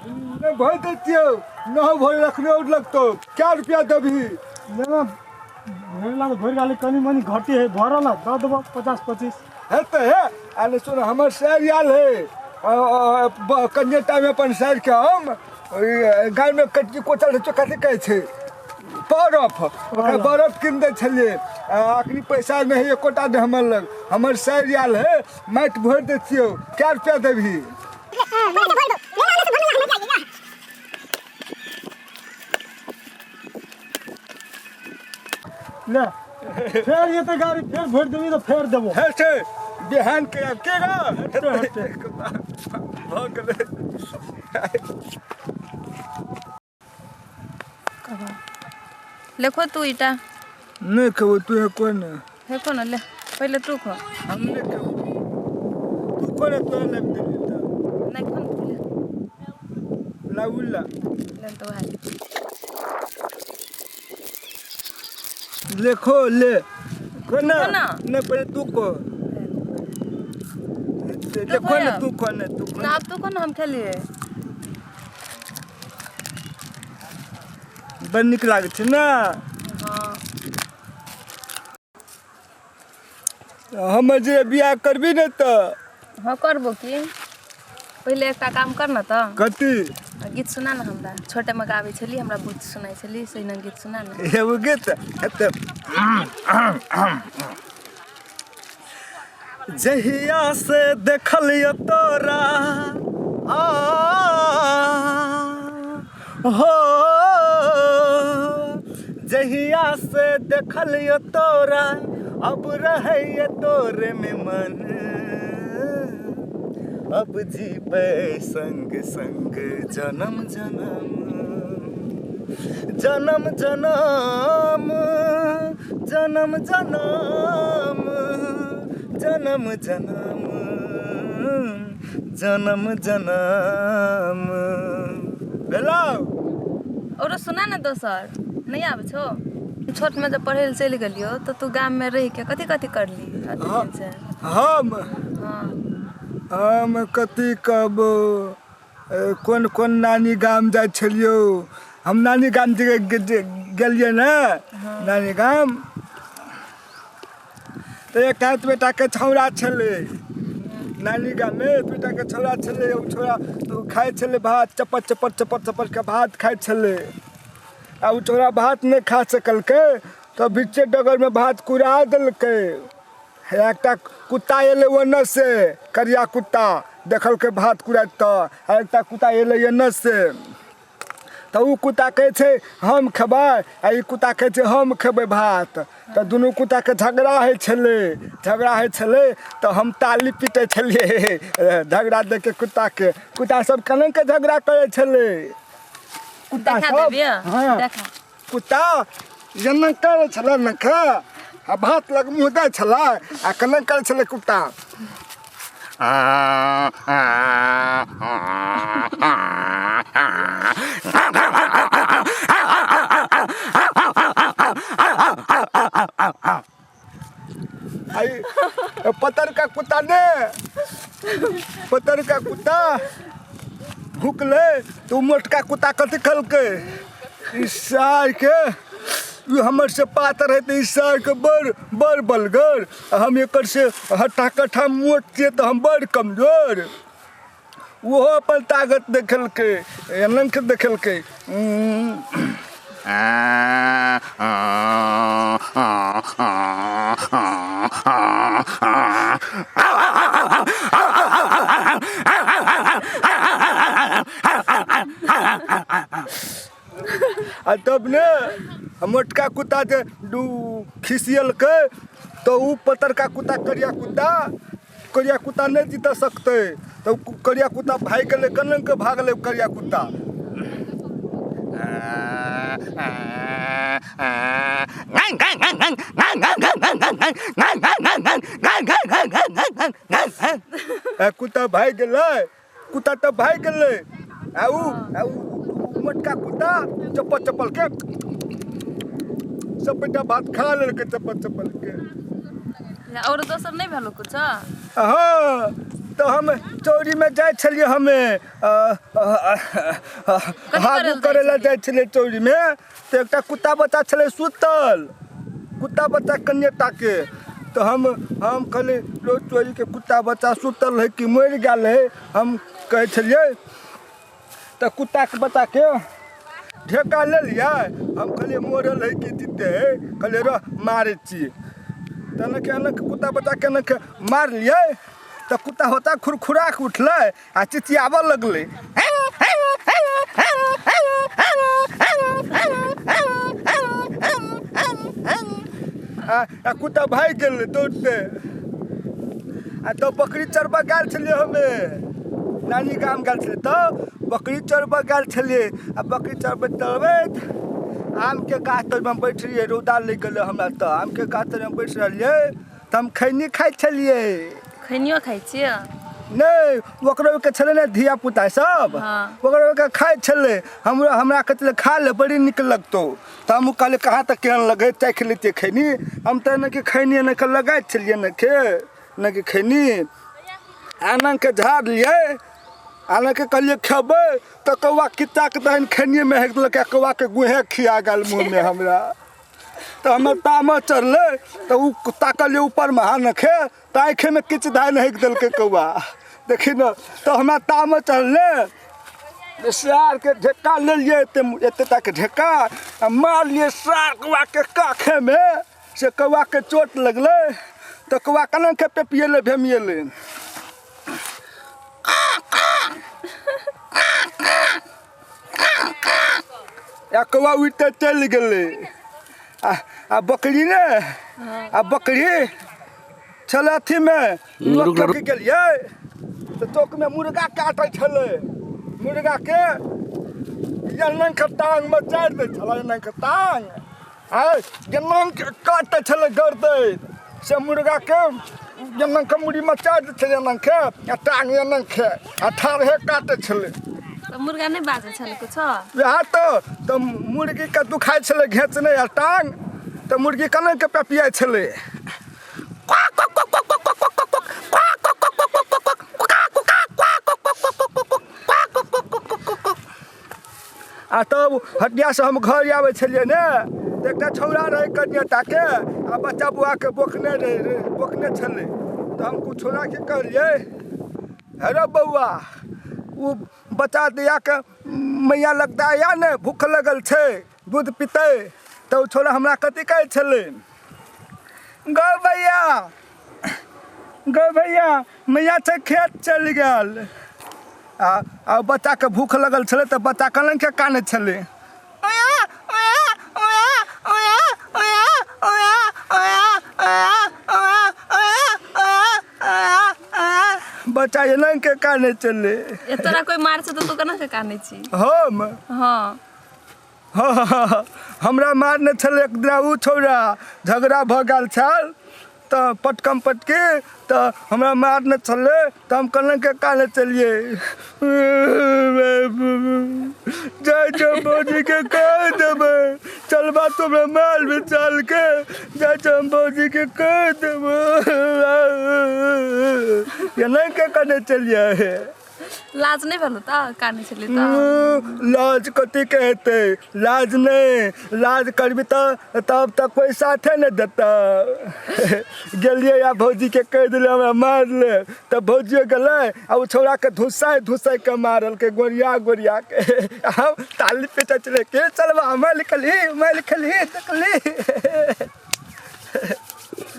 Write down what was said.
नहीं भर दैतियौ न भर रखने और लगतो क्या रुपया देबही ना भरला भरि गेलै कनी मनी घटी है भरल ना दऽ देबो 50-25 है तो है अरे सुन हमर सर आयल है कन्या टाइम अपन सर के हम गाय में कटकी कोचल छै कथी कहै छै बरफ ओकरा बरफ कीन दै छलियै अखनी पैसा नहि है एकोटा नहि हमर लग हमर सर आयल है माटि भरि दै छियौ क्या रुपया देबही ले फेर ये तो गाड़ी फेर भरि देबी तो फेर देबो है छै बिहान के आब के गा हटे। भऽ गेलै लेखो तू ईटा नहीं खेबो तू है कोन हेको ना ले पहले तू खो हम नहीं खेबो तू कोन तोरा लग देली त नहीं खो ना तू ले लाउला ले तो है लेखो ले कोना खो ना। नहीं पहले तू को ले खो कोन यार। तू कोन तू कोन ना अब तू खो ना हम खेलिए बड़ नीक लागै छै ना हाँ हमर जे बियाह करबी ने तऽ हाँ करबो की पहले एकटा काम कर ना तो कथी गीत सुना ना हमरा छोटे में गाबै छली हमरा बहुत सुनाइ छली सही गीत सुना ना एगो गीत हेतै जहिया से देखलियो तोरा आ हो जहिया से देखलियो तोरा अब रहैया तोरे में मन अब जीबै संग संग जन्म जन्म जन्म जन्म जन्म जन्म जन्म जन्म जन्म जन्म भेलौ औरो सुना ना दोसर नहीं आबै छौ छोट में जब पढ़ै लए चलि गेलियो तो तू गाम में रहि के कथी कथी करली अथी हाँ। से हम हाँ हम कथी कहबो कोन कोन नानी गाम जाइ छलियौ हम नानी गाम जे गेलियै ने नानी गाम तऽ एकटा बेटाके छौड़ा छलै नानी गाममे एतबेटाके छौड़ा छलै ओ छौड़ा तऽ ओ खाइ छलै भात चपर चपर चपर चपरके भात खाइ छलै आ ओ छौड़ा भात नहि खा सकलकै तऽ बिच्चे डगरमे भात कुड़ा देलकै एकटा कुत्ता एलै ओन्नऽसँ करिया कुत्ता देखलकै भात कुड़ाइत तऽ आ एकटा कुत्ता एलै एन्नऽसँ तऽ ओ कुत्ता कहै छै हम खेबै आ ई कुत्ता कहै छै हम खेबै भात तऽ दुनू कुत्ताके झगड़ा होइ छलै झगड़ा होइ छलै तऽ हम ताली पीटै छलियै झगड़ा देखिके कुत्ताके कुत्ता सब केना के झगड़ा करै छलै कुत्ता देखा सब देबियै हँ देखा कुत्ता एना करै छलै नखा आ भात लग मुँह दै छलै आ केना करै छलै कुत्ता आई पतर का कुत्ता ने पतर का कुत्ता भुकलै तऽ ओ मोटका कुत्ता कथी खेलकै ई सारके ई हमर से पातर है तऽ ई सारके बड़ बड़ बलगर आ हम एकर से हट्टा कट्ठा मोट छियै तऽ हम बड़ कमजोर ओहो अपन ताकत देखेलकै एना के देखेलकै आ तब ने मोटका कुत्ता जे दू खिसियलकै तऽ ओ पतरका कुत्ता करिया कुत्ता करिया कुत्ता नहि जीत सकतै तऽ करिया कुत्ता भागि गेलै कन्ने के भागलै करिया कुत्ता आ कुत्ता भागि गेलै कुत्ता तऽ भागि गेलै आ उ आ उ मोटका कुत्ता चप्पल चप्पल के सबटा भात खा लेलकै चप्पल चप्पल के और दोसर नहीं भेलो कुछ हाँ तऽ हम चौरीमे जाइ छलियै हमे हागु करै करै लए लए जाइ जाइ छलियै चौरीमे तऽ एकटा कुत्ता बच्चा छलै सुतल कुत्ता बच्चा कनिए टाके तऽ हम कहलियै रो चोरीके कुत्ता बच्चा सुतल है कि मरि गेल है हम कहै छलियै तऽ कुत्ताके बच्चाके ढेका लेलियै हम कहलियै मरल है कि जीते है कहलियै रह मारै छियै तऽ एना के एना के कुत्ता बच्चाके एना के मारलियै तऽ कुत्ता होता खुरखुरा के उठलै आ चिचियाबऽ लगलै आ कुत्ता भागि गेलै दौड़ते आ तब बकरी चरबऽ गेल छलियै हमे नानी गाम गेल छलियै तऽ बकरी चरबऽ गेल छलियै आ बकरी चरबैत चरबैत आमके गाछ तरमे हम बैठ रहियै रौदा लागि गेलै हमरा तऽ आमके गाछ तरमे बैठ रहलियै तऽ हम खैनी खाइ छलियै। खैनियो खाइ छियै? नहि, ओकरो के छलै ने धिया पुता सब। हाँ। ओकरो के खाइ छलै। हमरो हमरा कहै छलै खा ले बड़ी नीक लगतौ। तऽ हमहूँ कहलियै कहाँ तऽ केहन लगै चाखि लैतियै खैनी। हम तऽ एना के खैनी एना के लगाइ छलियै एना के एना के खैनी एना के झाड़लियै एना के कहलियै खेबै तऽ कौआ कित्ता के तहन खैनिएमे हेक देलकै आ कौआके गुहे खिया गेल मुँहमे हमरा। तऽ हमर तामस चढ़लै तऽ ओ ताकलियै ऊपरमे हा नखे तऽ आँखिमे किछु धान हेक देलकै कौआ देखी ने। तऽ हमरा तामस चढ़लै सारके ढेका लेलियै एते एते टाके ढेका आ मारलियै सार कौआके काखेमे से कौआके चोट लगलै तऽ कौआ केना के पेपिएलै भेमिएलै। आ कौआ उड़िते चलि गेलै। आ आ बकरी ने आ बकरी छलै अथीमे रुक चौक गेलियै तऽ चौकमे मुर्गा काटै छलै। मुर्गाके एना के टाङ्गमे चारि दै छलै एना के टाङ्ग आ एना के काटै छलै गर्दन से मुर्गाके एना के मुड़ीमे चारि दै छलै एना के आ टाङ्ग एना के आ ठाढ़े काटै छलै। तऽ मुर्गा नहि बाजै छलै कुछो? वएह तऽ मुर्गीके दुखाइ छलै घेँचने आ टाङ्ग तऽ मुर्गी केना के पेपियाइ छलै। आ तब हटियासँ हम घर आबै छलियै ने तऽ एकटा छौड़ा रहै कनिए टाके आ बच्चा बौआके बोकने रहै बोकने छलै। तऽ हम ओ छौड़ाके कहलियै हे रौ बौआ ओ बच्चा दियाके मैया लग दया ने भूख लगल छै दूध पीतै। तऽ ओ छौड़ा हमरा कथी कहै छलै गौ भैया गौ भैया मैया छै खेत चलि गेल। आ आ बच्चाके भूख लगल छलै तऽ बच्चा केना के कानै छलै। बच्चा एना के कानै छलै। ए तोरा कोइ मार छै तऽ तू केना के कानै छी? हम हँ हँ हमरा मारने छलै एक दिना ओ छौड़ा झगड़ा भऽ गेल छल तऽ पटकम पटकी तऽ हमरा मारने छलै तऽ हम केना के कानै छलियै जाइ छौ भौजीके कहि देबै चलबा तोरा माल भी चलके जाइ छौ हम भौजीके कहि देबै एना के कानै छलियै। लाज नहि भेलौ तऽ कानै छलियै तऽ? लाज कथी के हेतै लाज नहि लाज करबी तऽ तब तऽ कोइ साथे नहि देतौ। गेलियै आ भौजीके कहि देलियै हमरा मारले तऽ भौजियो गेलै आ ओ छौड़ाके धुसाइ धुसाइ के मारलकै गोरिया गोरिया के। हम ताली पीटै छलियै के चलबा मारि खेलही मारि खेलही देखली।